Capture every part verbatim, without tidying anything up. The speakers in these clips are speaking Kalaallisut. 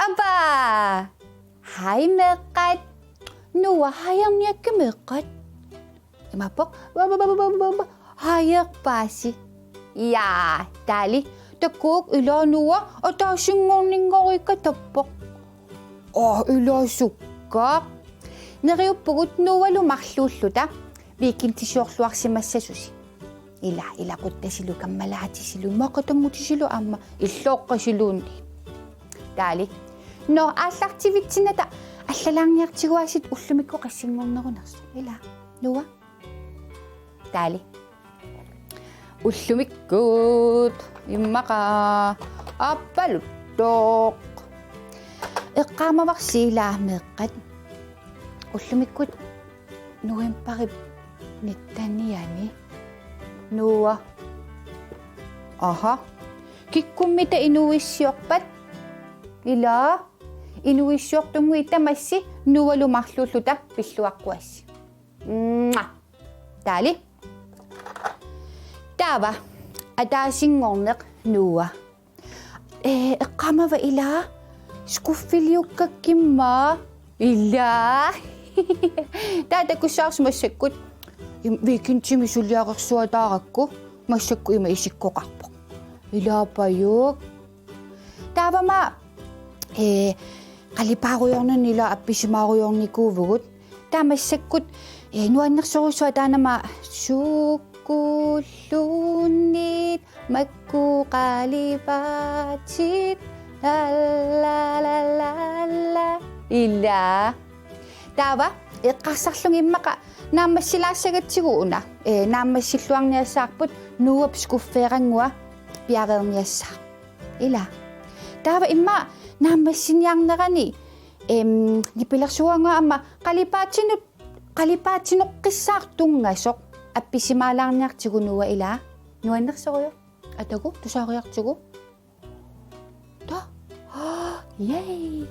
Aba! Haj meeqqat. Noah, hajerniakkit meeqqat? Imaappoq? Hajerpaasi. Ja, taali. Takuuk, ila Noah, ataasinngorninngorikka tappoq. Aa, ila sukkaaq. Neriuppugut Noahlu marluulluta weekendisiorluarsimassasusi. Ila, ilaquttasilu, kammalaatisilu, imaaqatanngutisilu aamma illoqqasiluunniit. Taali. Nå, aallartivitsinnata allalaarniartigu aasiit ullumikkut qassinngornerunersoq. Ila, Noah. Taali. Ullumikkut immaqa aappaluttoq. Eqqaamavarsi ila meeqqat. Ullumikkut novembarip nittenianni. Noah. Aha. Kikkummita inuuissiorpat? Ila. Inuuissiortunnguit tamassi Noahlu marluulluta pilluaqquassi. Mua. Taali. Taava. Ataasinngorneq Noah. Ee, eqqaamava ila skuffiliukkakkimma? Ila. Taava takussavarsi massakkut. Im-, weekendimi suliareersuataarakku massakkut ima isikkoqarpoq. Ilaapajuk. Taavami, ee, qalipaarujoornerni ila appisimaarujoornikuuvugut. Taava massakkut, ee, nuannersorujussuaq taanna aamma sukkuluunniit makku qalipaatit. La, la, la, la, la. Ila. Taava eqqarsarlunga immaqa naammassilaassagatsigu una. Ee, naammassilluarniassavarput Noahp skuffeerannguaq piareerniassaaq. Ila. Taava immaqa naammassiniarnerani, em, nipilersuannguaq aamma qalipaatinut, qalipaatinoqqissaaq tunngasoq appisimaalaarniartigu Noah, ila. Nuannersorujuk? Atagu, tusaariartigu. Taava. Yay!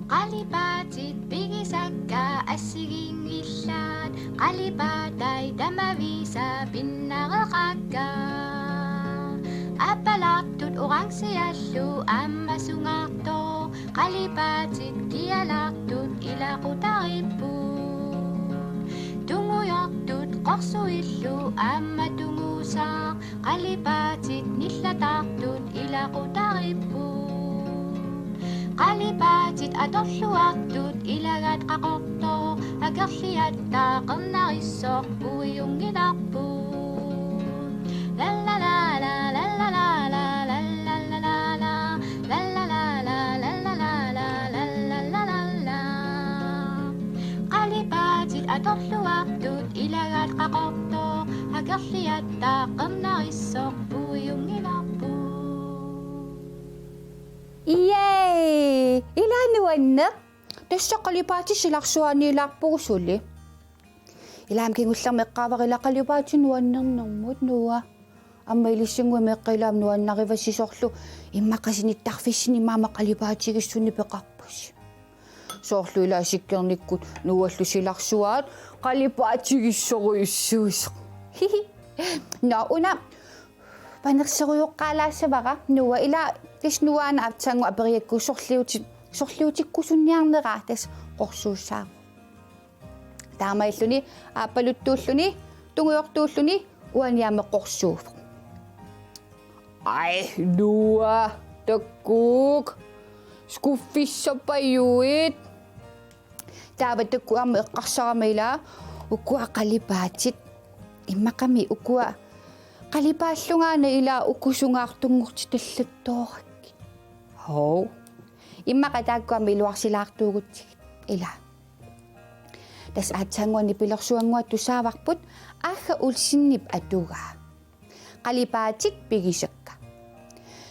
Qalipaatit pigisakka assigiinngilaat, qalipaatai tamaviisa pinnareqaakka. Aappalaartut orangiallu aamma sungaartoq, qalipaatit kialaartut ilaqutariipput. Tungujortut qorsuillu aamma tungusaaq, qalipaatit nillataartut ilaqutariipput. Qalipaatit atorluartut ilagaat qaqortoq, akerliattaaq qernarissoq puiunngilarput. La, la, la, la, la, la, la, la, la, la, la, la, la. La, la, la, la, la, la, la, la, la, la, la, la, la. Qalipaatit atorluartut ilagaat qaqortoq, akerliattaaq qernarissoq puiunngilarput. Yay! Ila nuanneq. Tassa qalipaatit silarsuaanniilaarpugut suli. Ila aamma kingullermi eqqaavara ila qalipaatit nuannernermut, Noah. Aamma ilissinnguit meeqqat ila aamma nuannarivasi, soorlu immaqa sinittarfissinni aamma qalipaatigissunik peqarpusi. Soorlu ila Sikkernikkut Noahlu silarsuaat qalipaatigissorujussuusoq. Hihi. Nå, una panerserujoqqaalaassavara, Noah, ila tassa Noahp aatsaannguaq aperigakkit sorliuti-, sorliutikkusunniarnera tassa qorsuussaaq. Taamaalilluni aappaluttuulluni, tungujortuulluni uani aamma qorsuuvoq. Aj, Noah, takuuk. Skuffissapajuit. Taava takuuk aamma eqqarsarama ila ukua qalipaatit. Immaqami ukua qalipaallungaana ila uku sungaartunngortitallattoorakkit. Hov. Immaqa taakku aamma iluarsilaartuugutsigit. Ila. Tassa aatsaannguaq nipilersuannguaq tusaavarput Aagga Olsenip atugaa. Qalipaatit pigisakka.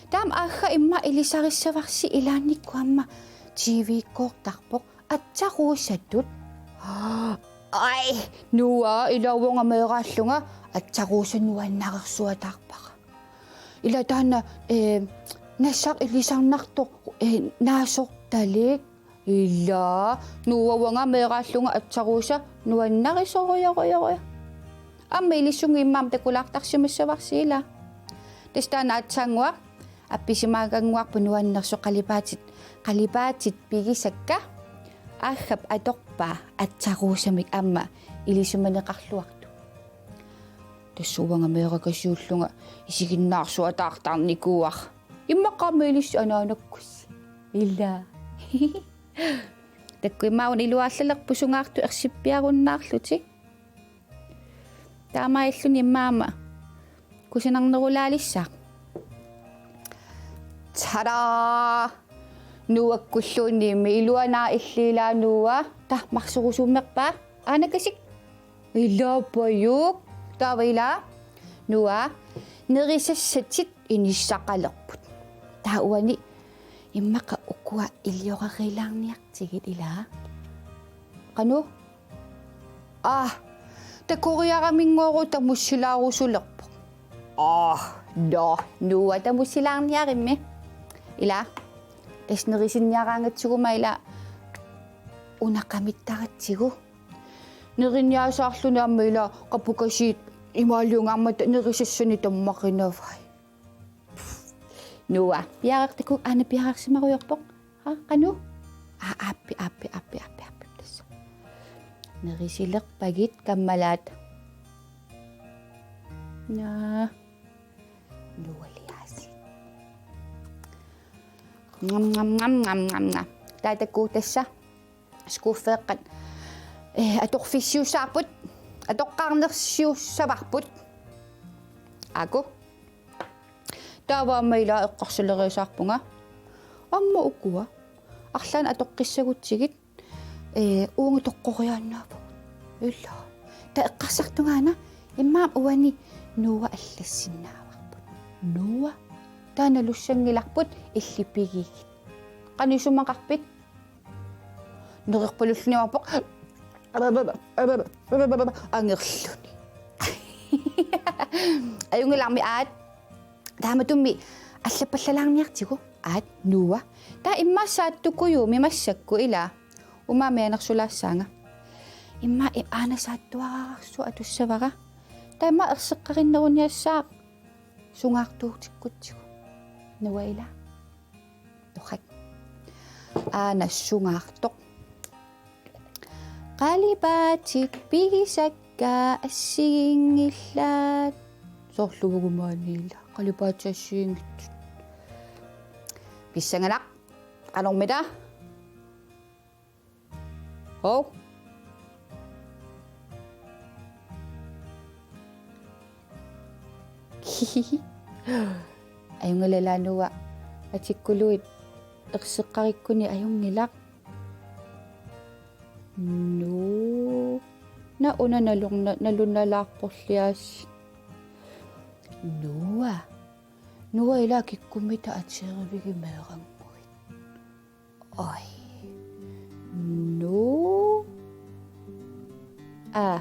Taava Aagga immaqa ilisarissavarsi ilaannikkut aamma T V-kkoortarpoq, Atsa Rosatut. Ai, Noah, ilaa uanga meeraallunga Atsa Rosa nuannarersuataarpara. Ilaa taanna, eh, nassaq ilisarnartoq, eh, naasortalik. Ilaa, Noah uanga meeraallunga Atsa Rosa nuannarisorujorujorujorujussuuvoq. Aamma ilissunnguit immaqa takulaartarsimassavarsi ilaa. Tassa taanna aatsaannguaq, appisimaagannguarput nuannersoq qalipaatit, qalipaatit pigisakka, aaggap atorpaa Atsa Rosamik aamma ilisimaneqarluartoq. Tassa uanga meerakasiullunga isiginnaarsuataartarnikuuara. Immaqa aamma ilissi anaanakkussi. Ilaa. Takuuk immaqa una iluarlerput sungaartut ersippiarunnaarlutik. Taamaalilluni immaqa aamma kusanarnerulaalissaaq. Tada! Noahkkulluunniimmi iluanaa illiilaa Noah. Taa, marsorusummerpaa. Aanakasik. Ilaa pajuk. Taava ilaa. Noah. Nerisassatit inissaqalerput. Taa uani immaqa ukua iliorerilaarniartigit ilaa. Qanoq? Aa, takoriaraminngooq tamussilaarusulerpoq. Aa, nå, Noah tamussilaarniarimmi. Ilaa, tassa nerisinniaraangatsigu aamma ilaa una qamittaratsigu. Nerinniasaarluni aamma ilaa qapukasiit imaaliungaarmata nerisassanik tammarinavai. Noah, piareertaku aana piareersimarujoorpoq. Ha, qanoq? Aa, aappi, aappi, aappi, aappi, aappi, tassa. Nerisilerpagit kammalaat. Naa. Noah liaasi. Ngam, ngam, ngam, ngam, ngam, ngam. Taava takuuk tassa. Skuffeeqqat. Eh, atorfissiussavarput. Atoqqaarnersiussavarput. Aaku. Taava aamma ilaa eqqarsaleriasaarpunga. Aamma ukua. Arlaannik atoqqissagutsigit. Eh, uunga toqqoriaannaavoq. Ilaa. Taava eqqarsartungaana immaqa uani Noah allassinnaavarput. Noah. Taava nalussanngilarput illit pigigit. Qanoq isumaqarpit? Nererpalulluniarpoq. Angerluni. Ajunngilarmi aat. Taamatummi allappallalaarniartigu aat Noah. Taava immaqa saattukujuumi massakkut ilaa. Umaami anersulaassaanga. Immaqa i-, aana saattuararsuaq atussavara. Taava immaqa erseqqarinneruniassaaq sungaartuutikkutsigu. Noah ilaa. Torrak. Aana sungaartoq. Qalipaatit pigisakka assigiinngilaat. Soorlu uagut maani ilaa. Qalipaatit assigiinngitsut. Pissanganaq. Qanormita? Hov. Ajunngilaq ilaa Noah. Atikkuluit erseqqarikkuni ajunngilaq. Nuu. Naa una nalorna-, nalunalaarporliaasi. Noah. Noah ilaa kikkummita ateerivigit meerannguit. Oj. Nuu. Aa.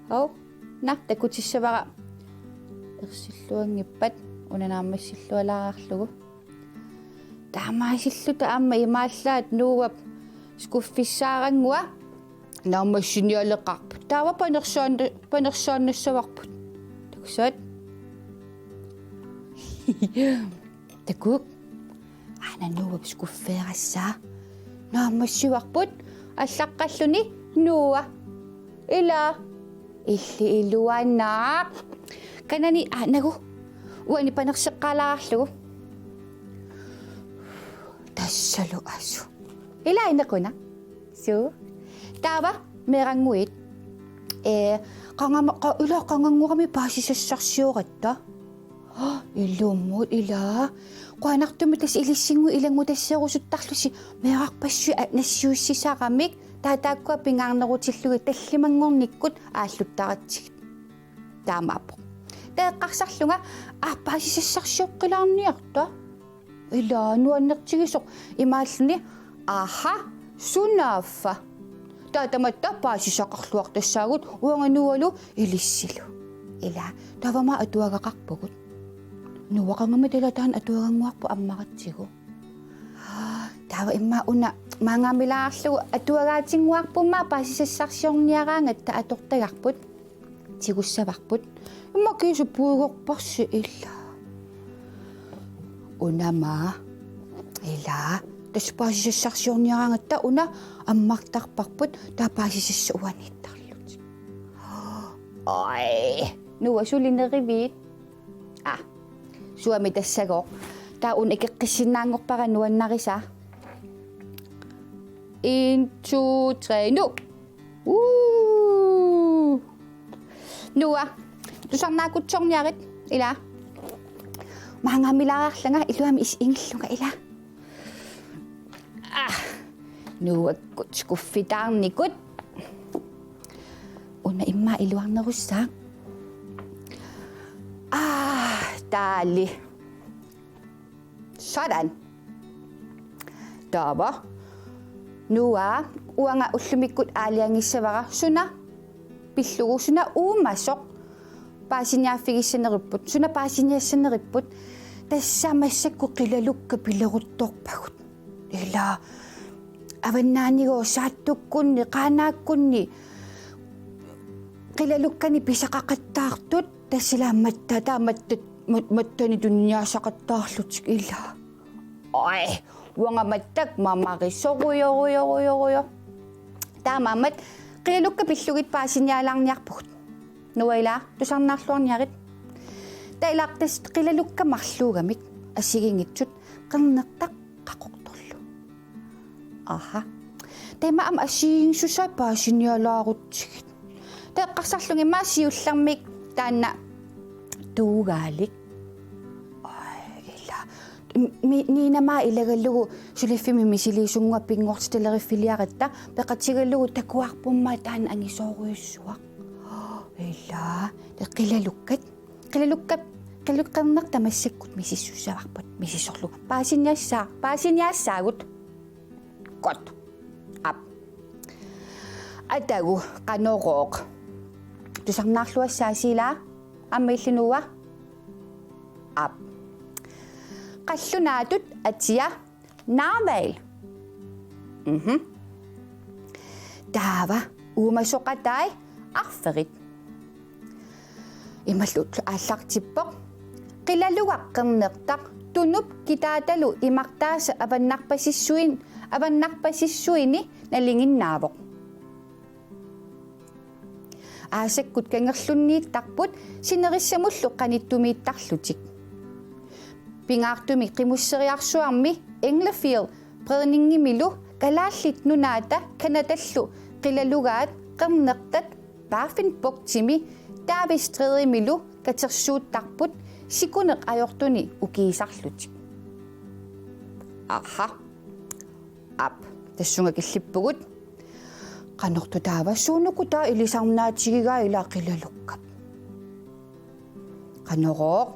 Hov, naa takutissavara. Ersilluanngippat una naammassillualaarlugu. Taamaasilluta aamma imaallaat Noahp skuffissaarannguaq naammassinialeqaarput. Taava panersaanna-, panersaannassavarput. Takussat. Takuuk. Aana Noahp skuffeerassaa. Naammassivarput allaqqalluni Noah. Ilaa. Illit iluanaaq. Kanani aanagu. Uani panerseqqaalaarlugu. Tassalu asu. Ilaa inequnaq. Suu. Taava meerannguit. Ee, qangama-, qa-, ilaa qanganngorami paasisassarsioratta. Ilumut ilaa. Qujanartumik tassa ilissinnguit ilanngutassiorusuttarlusi meerarpassuit a-, nassiussisaramik taava taakkua pingaarnerutillugit tallimanngornikkut aalluttaratsigit. Taamaappoq. Taava eqqarsarlunga aa paasisassarsioqqilaarniarta. Ila nuannertigisoq imaalluni: Aha, sunaaffa? Taava tamatta paasisaqarluartassaagut uanga Noahlu ilissilu. Ila taavami atuagaqarpugut. Noah qangami tila taanna atuagannguarput ammaratsigu. Taava immaqa una maanngaanniilaarlugu atuagaatinnguarput, immaqa paasisassarsiorniaraangatta atortagarput. Tigussavarput. Immaqa kiisa puigorparsi ila. Unami. Ila. Tassa paasisassarsiorniaraangatta una ammartarparput, taava paasisassat uaniittarlutik. Oj, Noah, suli neriviit? Aa, suami tassagooq. Taava una ikeqqissinnaanngorpara nuannarisaa. En, to, tre, nu! Uu! Noah, tusarnaakkutsorniarit, ila. Maanngaanniilaariarlanga iluamik is-, ingillunga, ila. Aa, Noakkut kuffitaarnikut. Una immaqa iluarnerussaaq. Aa, taali. Sådan. Taava Noah, uanga ullumikkut aalajangissavara suna pillugu, suna uumasoq paasiniaaffigissaneripput, suna paasiniassaneripput. Tassa massakkut qilalukkat pileruttorpagut. Ila avannaanigooq Saattukkunni, Qaanaakkunni qilalukkanik pisaqaqattaartut, tassa ila matta-, taava matta-, mat-, mattanik tuniniaasaqattaarlutik, ila. Oj, uanga mattak mamarisorujorujorujorujo. Taamaammat qilalukkat pillugit paasiniaalaarniarpugut. Noah, ila tusarnaarluarniarit. Taava ila tassa qilalukkat marluugamik assigiinngitsut: Qernertaq, Qaqortorlu. Aha. Taava immaqa aamma assigiinngissusaat paasinialaarutsigit. Taava eqqarsarlunga immaqa siullermik taanna Tuugaalik. Oj, ila. Mi-, Niinami ilagalugu suliffimmi misiliisunnguaq pinngortitaleriffiliaratta peqatigalugu takuarput immaqa taanna angisoorujussuaq. Ila, taava qilalukkat. Qilalukkat, qilalukkat, Qernertaq massakkut misissussavarput, misissorlugu. Paasiniassaa-, paasiniassaagut. Godt. Aap. Atagu, qanorooq? Tusarnaarluassaasi, ila? Aamma illit, Noah? Aap. Qallunaatut atia narhval. Mhm. Taava uumasoqatai arferit. Imaluunniit aallartippoq: Qilalugaq Qernertaq tunup kitaatalu imartaasa avannarpasissuin-, avannarpasissuini nalinginnaavoq. Aasakkut kangerlunniittarput sinerissamullu qanittumiittarlutik. Pingaartumik Qimusseriarsuarmi Englefield Bredningimilu Kalaallit Nunaata Canadallu qilalugaat Qernertat Baffin Bugtimi Davis Strædemilu katersuuttarput sikuneq ajortuni ukiisarlutik. Aha. Aap, tassunga killippugut. Qanortoq taava, suunuku taava ilisarnaatigigai ila qilalukkat? Qanorooq?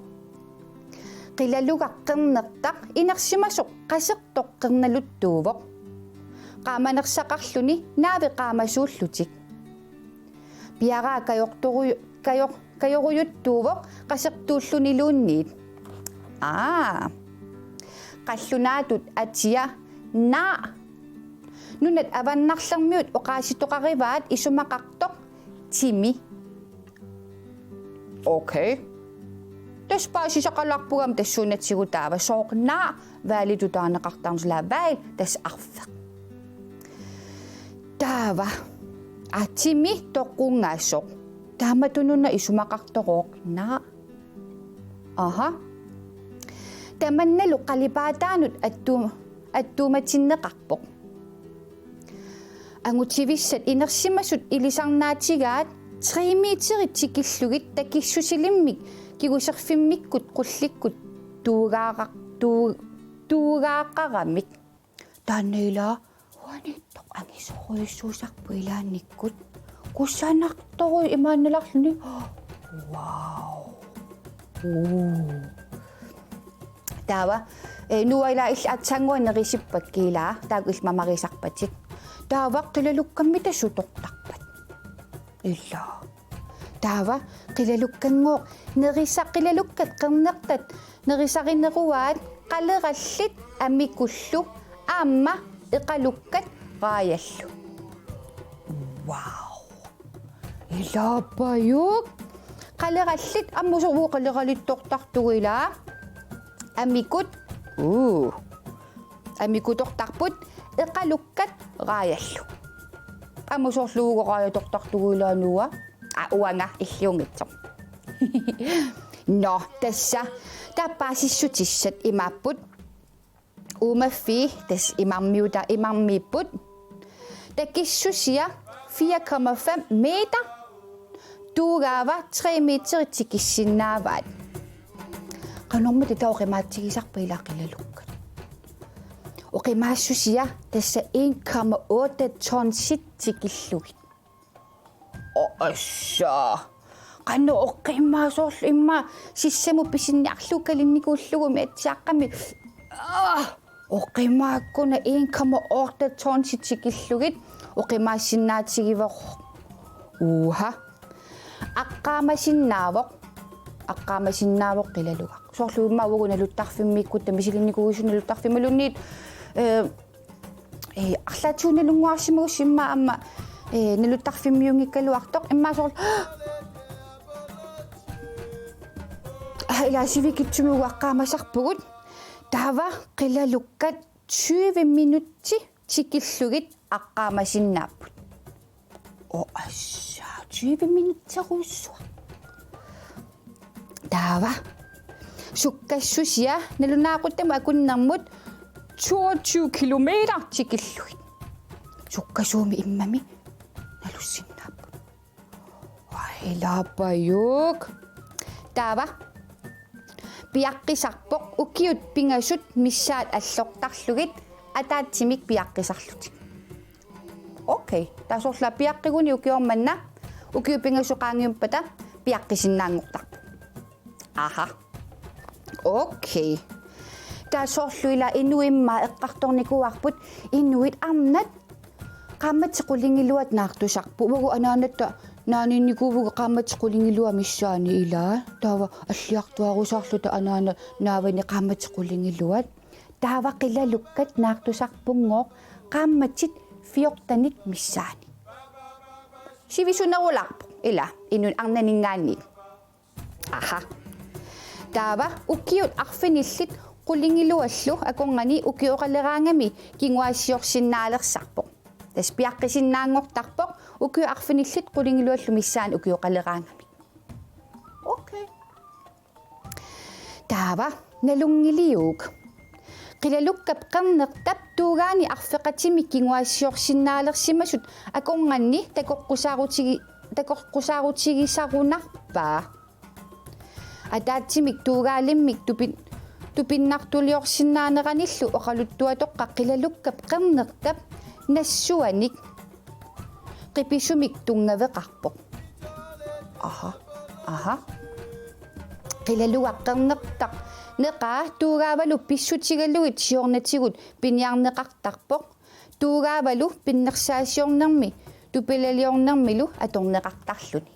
Qilalugaq Qernertaq inersimasoq Qasertoq qernaluttuuvoq. Qaamanersaqarluni naavi qaamasuullutik. Piaraa kajortoru-, kajor-, kajorujuttuuvoq Qasertuulluniluunniit. Aa. Qallunaatut atia naa. Nunat Avannarlermiut oqaasitoqarivaat isumaqartoq Timi. Okay. Tassa paasisaqalaarpugami tassuunatsigu taava sooq naahvalitut taaneqartarneq, ila hval tassa arfeq. Taava. Aa, Timi toqungasoq. Taamatununa isumaqartorooq naa. Aha. Tamannalu qalipaataanut attu-, attuumatinneqarpoq. Angutivissat inersimasut ilisarnaatigaat tre meterit tikillugit takissusilimmik kiguserfimmikkut qullikkut tuugaara-, tuu-, tuugaaqaramik. Taanna ila uaniittoq angisoorujussuusarpoq ilaannikkut. Kusanartorujussuuvoq imaannaalaarluni. Wow. Uu. Taava, eh, Noah ilaa illit aatsaannguaq nerisippakkit ilaa, taakku illit mamarisarpatit. Taava qilalukkammi tassa utortarpat. Ilaa. Taava qilalukkanngooq nerisa-, qilalukkat qernertat nerisarineruaat qalerallit amikullu aamma eqalukkat raajallu. Wow. Ilaapajuk. Qalerallit aamma usoruuq qaleralittortartugut ilaa. Amikut. Uu. Amikutortarput eqalukkat raajallu. Aamma usorluugu raajatortartugut ilaa Noah. Aa, uanga illiunngitsoq. Nå, tassa. Taava paasissutissat imaapput. Uumaffii tassa imarmiuta-, imarmiipput. Takissusia fire komma fem meter. Tuugaava tre meter tikissinnaavaat. Qanormita taava oqimaatsigisarpat ilaa qilalukkat? Oqimaassusia tassa en komma otte tonsit tikillugit. Oo, assa. Qanoq oqimaa soorlu immaqa sissamut pisiniarlugu kalinnikuullugumi atsiaqqami. Aa, oqimaakkuna en komma otte tonsit tikillugit oqimaassinnaatigivoq. Uha. Aqqaamasinnaavoq. Aqqaamasinnaavoq qilalugaq. Soorlu immaqa uagut naluttarfimmiikkutta misilinnikuuisu naluttarfimmiluunniit, eh, eh, arlaatigut nalunnguarsimagussi immaqa aamma, eh, naluttarfimmiunngikkaluartoq immaqa soorlu, ah, ilaa sivikitsumik uagut aqqaamasarpugut. Taava qilalukkat tyve minutsit tikillugit aqqaamasinnaapput. Oo, assa, tyve minutserujussuaq. Taava. Sukkassusia nalunaaquttamut akunnermut toogtyve kilometer tikillugit. Sukkasuumik immami nalussinnaapput. Oj, ilaapajuk. Taava. Piaqqisarpoq ukiut pingasut missaat allortarlugit ataatsimik piaqqisarlutik. Okay, taava soorlu piaqqigunik ukioq manna, ukiut pingasut qaangiuppata piaqqisinnaanngortarpoq. Aha. Okay. Taava soorlu ilaa inuit immaqa eqqartornikuuarput inuit arnat qaammatit qulingiluat naartusarput. Uagut anaanatta naaniinnikuuvugut qaammatit qulingiluat missaanni ilaa. Taava alliartuarusaarluta anaanap naavani qaammatit qulingiluat. Taava qilalukkat naartusarpunngooq qaammatit fjortenit missaanni. Sivisunerulaarpoq ilaa inuit arnaninngaanniit. Aha. Taava ukiut arfinillit qulingiluallu akornanni ukioqaleraangami kinguaassiorsinnaalersarpoq. Tassa piaqqisinnaanngortarpoq ukiut arfinillit qulingiluallu missaanni ukioqaleraangami. Okay. Taava nalunngiliuk. Qilalukkap qernertap tuugaani arfeqatimi kinguaassiorsinnaalersimasut akornanni takoqqusaarutigi-, takoqqusaarutigisarunarpaa. Ataatsimik tuugaalimmik tupin-, tupinnartuliorsinnaaneranillu oqaluttuatoqqaq qilalukkap qernertap nassuanik qipisumik tunngaveqarpoq. Aha, aha. Qilalugaq qernertaq neqaa tuugaavalu pissutigalugit siornatigut piniarneqartarpoq. Tuugaavalu pinnersaasiornermi tupilaliornermilu atorneqartarluni.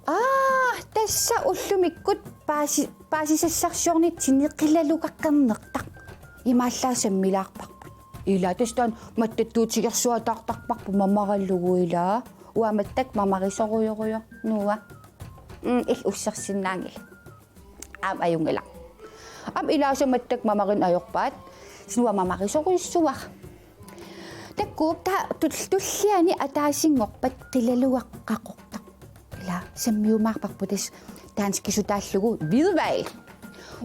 Aa, tassa ullumikkut paasi-, paasisassarsiornitsinni qilalugaq qernertaq imaallaat sammilaarparput. Ilaa tassa taanna mattattuutigersuataartarparput mamaralugu ilaa. Uanga mattak mamarisorujorujoq Noah. Mm, illit ussersinnaanngilaq. Aamma ajunngilaq. Aamma ilaasa mattak mamarineq ajorpaat. Kisianni uanga mamarisorujussuara. Takuuk taava tul-, tulliani ataasinngorpat qilalugaq qaqortaq. Ilaa sammiumaarparput tassa danskisutaallugu hvidhval.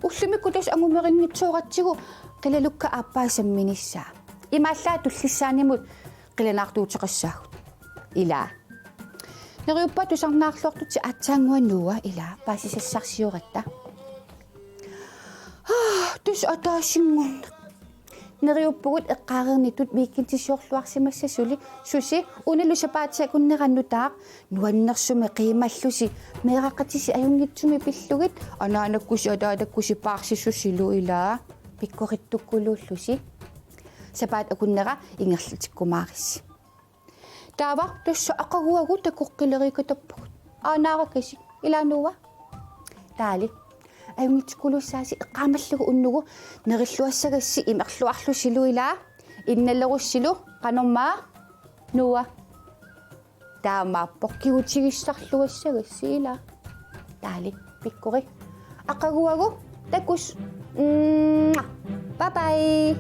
Ullumikkut tassa angumerinngitsooratsigu qilalukkat aappaa samminissaat. Imaallaat tullissaanimut qilanaartuuteqassaagut. Ilaa. Neriuppunga tusarnaarluartutit aatsaannguaq Noah ilaa paasisassarsioratta. Aa, tassa ataasinngorneq. Neriuppugut eqqaareernittut weekendisiorluarsimassasuli. Susi, unalu sapaatip akunnera nutaaq nuannersumik qiimallusi meeraqatisi ajunngitsumik pillugit, anaanakkusi ataatakkusi paarsisusilu ilaa. Pikkorittukkuluullusi. Sapaatip akunnera ingerlatikkumaarissi. Taava tassa aqaguagu takoqqileriikatappugut. Aanaarakasi, ilaa Noah? Taali. Ajunngitsukkuluussaasi, eqqaamallugu unnugu nerilluassagassi imerluarlusilu ilaa. Innalerussilu qanormaa Noah? Taamaappoq, kigutigissarluassagassi ilaa. Taali, pikkori. Aqaguagu takuss. Mwah. Bye bye.